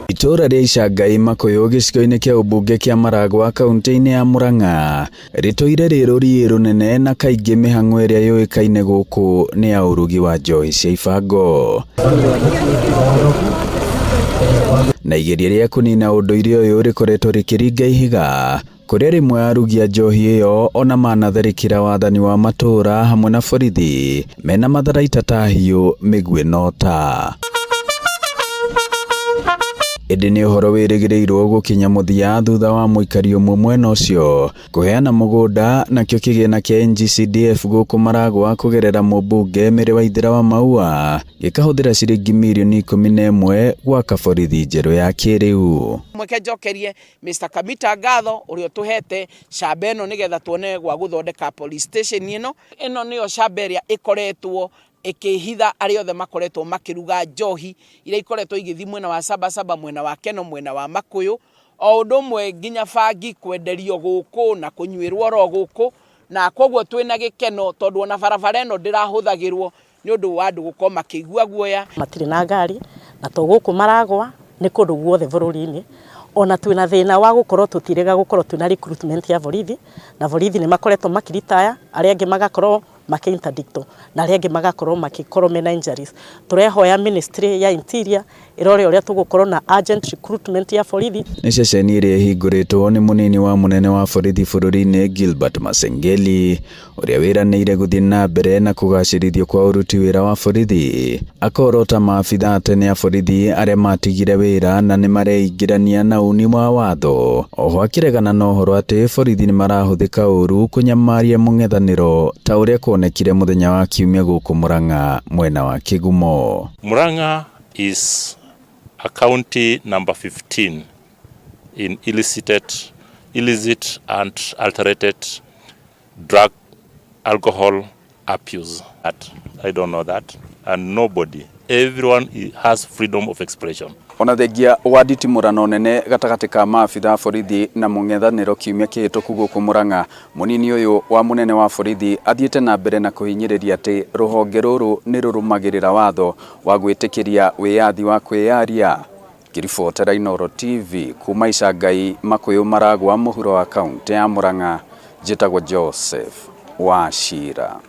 Itũũra rĩa Icangai Makũyũ gĩcigo-inĩ kĩa ũmbunge kĩa Maragwa kaunti-inĩ ya Murang'a rĩtũire rĩ rũriĩ rũnene na kaingĩ mĩhang'o ĩrĩa yũĩkaine gũkũ nĩ ya ũrugi wa njohi cia ibango. Na igeria rĩa kũnina ũndũire ũyũ rĩkoretwo rĩkĩringa ihiga kũrĩa rĩmwe arugi a njohi ĩyo ona manatharĩkĩra wathani wa matũũra hamwe na borithi mena matharaita ta hiũ, mĩguĩ na ũta. Ĩndĩ nĩ ũhoro wĩrĩgĩrĩirwo gũkinya mũthia thutha wa mũikari ũmwe mwena ũcio kũheana mũgũnda nakĩo kĩgĩna kĩa NGCDF gũkũ Maragwa kũgerera mũmbunge Mary Waithera wa Maua gĩkahũthĩra ciringi mirioni 11 gwaka borithi njerũ ya kĩrĩu. Mweke njokerie Mr. Kamita ngatho ũrĩa ũtũhete camba ĩno nĩgetha tuone gwa gũthondeka police station ĩno. Ĩno nĩyo camba ĩrĩa ĩkoretwo ĩkĩhitha arĩa othe makoretwo makĩruga njohi iria ikoretwo igĩthiĩ mwena wa Sabasaba, mwena wa Keno, mwena wa Makuyu, o ũndũ ũmwe nginya bangi kwenderio gũkũ na kũnyuĩrwo oro gũkũ, na koguo twĩna gĩkeno tondũ ona barabara ĩno ndĩrahũthagĩrwo nĩ ũndũ wa andũ gũkorwo makĩigua guoya. Matirĩ na ngari na to gũkũ Maragwa nĩ kũndũ guothe bũrũri-inĩ. Ona twĩna thĩna wa gũkorwo tũtirĩga gũkorwo twĩna recruitment ya borithi, na borithi nĩ makoretwo makĩritaya, arĩa angĩ magakorwo makĩ interdictwo na arĩa angĩ magakorwo makĩkorwo mena injuries. Tũrehoya ministry ya interior ĩrore ũrĩa tũgũkorwo na urgent recruitment ya borithi. Nĩ ceceni ĩrĩa ĩhingũrĩtwo nĩ mũnini wa mũnene wa borithi bũrũri-inĩ Gilbert Masengeli ũrĩa wĩranĩire gũthiĩ na mbere na kũgacĩrithio kwa ũruti wĩra wa borithi. Akorota maabitha tene a borithi arĩa matigire wĩra na nĩ mareingĩrania na uni wa watho. Oho akĩregana na ũhoro atĩ borithi nĩ marahũthĩka ũru kũnyamaria mũng'ethanĩro ta ũrĩa kuonekire mũthenya wa kiumia gũkũ Murang'a mwena wa Kĩgumo. Murang'a is a county number 15 in illicit and alterated drug alcohol abuse. That, I don't know that, and nobody, everyone has freedom of expression. Ona thengia wa nditimũrano nene gatagatĩ ka maabitha a borithi na mũng'ethanĩro kiumia kĩhĩtũku gũkũ Murang'a, mũnini ũyũ wa mũnene wa borithi athiĩte na mbere na kũhinyĩrĩria atĩ rũhonge rũrũ nĩ rũrũmagĩrĩra watho wa gwĩtĩkĩria wĩyathi wa kwĩyaria. Ngĩribotera Inooro TV kuma Icangai Makũyũ Maragwa mũhuro wa kaunti ya Murang'a, njĩtagwo Joseph Wachira.